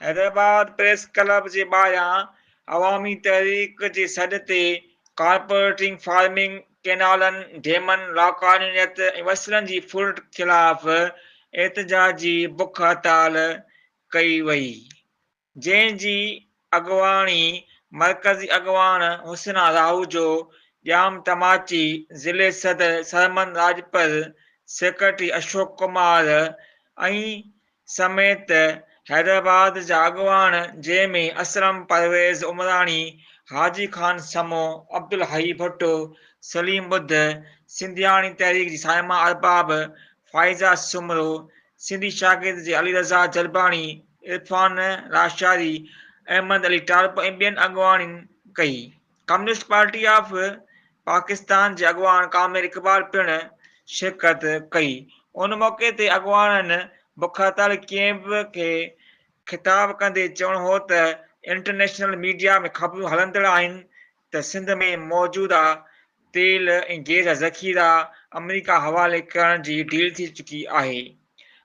Hyderabad press club جي ٻاهران عوامي تحريڪ جي سڏ تي ڪارپوريٽنگ فارمنگ، ڪئنالن، ڊيمن، لاقانونيت ۽ وسيلن جي ڦرلٽ خلاف احتجاجي بک هڙتال ڪئي وئي، جنهن جي اڳواڻي مرڪزي اڳواڻ حسنا راهوجو، ڄام تماچي، ضلعي صدر سرمد راڄپر، سيڪريٽري اشوڪ ڪمار ۽ سميت حيدرآباد جا اڳواڻ جنهن ۾ اسلم پرويز عمراڻي، حاجي خان سمون، عبدالحئي ڀٽو، سليم ٻڌ، سنڌياڻي تحريڪ جي صائمه ارباب، فائزه سومرو، سنڌي شاگرد جي علي رضا جلباڻي، عرفان لاشاري، احمد علي ٽالپر ۽ ٻين اڳواڻين ڪئي. ڪميونسٽ پارٽي آف پاڪستان جي اڳواڻ ڪامريڊ اقبال پڻ شرڪت ڪئي. ان موقعي تي اڳواڻن بک هڙتال ڪيمپ کي خطاب ڪندي چوڻ هو ته انٽرنيشنل ميڊيا ۾ خبرون هلندڙ آهن ته سنڌ ۾ موجوده تيل ۽ گيس جا ذخيرا آمريڪا حوالي ڪرڻ جي ڊيل ٿي چڪي آهي.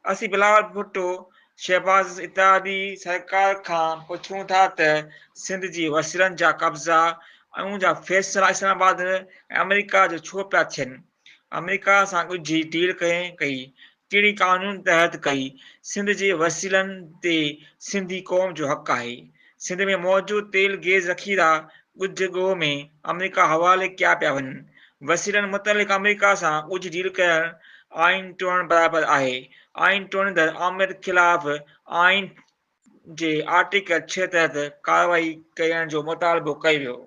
اسين بلاول ڀٽو شهباز اتحادي سرڪار کان پڇون ٿا ته سنڌ جي وسيلن جا قبضا ۽ ان جا فيصلا اسلام آباد ۽ آمريڪا جو ڇو پيا ٿين؟ آمريڪا سان ڳجهي ڊيل ڪنهن ڪئي؟ ڪهڙي قانون تحت ڪئي؟ سنڌ جي وسيلن تي سنڌي قوم جو حق آهي. سنڌ ۾ موجود تيل گيس ذخيرا ڳجهه ڳوهه ۾ آمريڪا حوالي ڪيا پيا وڃن. وسيلن متعلق آمريڪا سان ڳجهي ڊيل ڪرڻ آئين ٽوڙڻ برابر آهي. آئين ٽوڙيندڙ آمريت خلاف آئين جي آرٽيڪل ڇهه تحت ڪارروائي ڪرڻ جو مطالبو ڪيو ويو.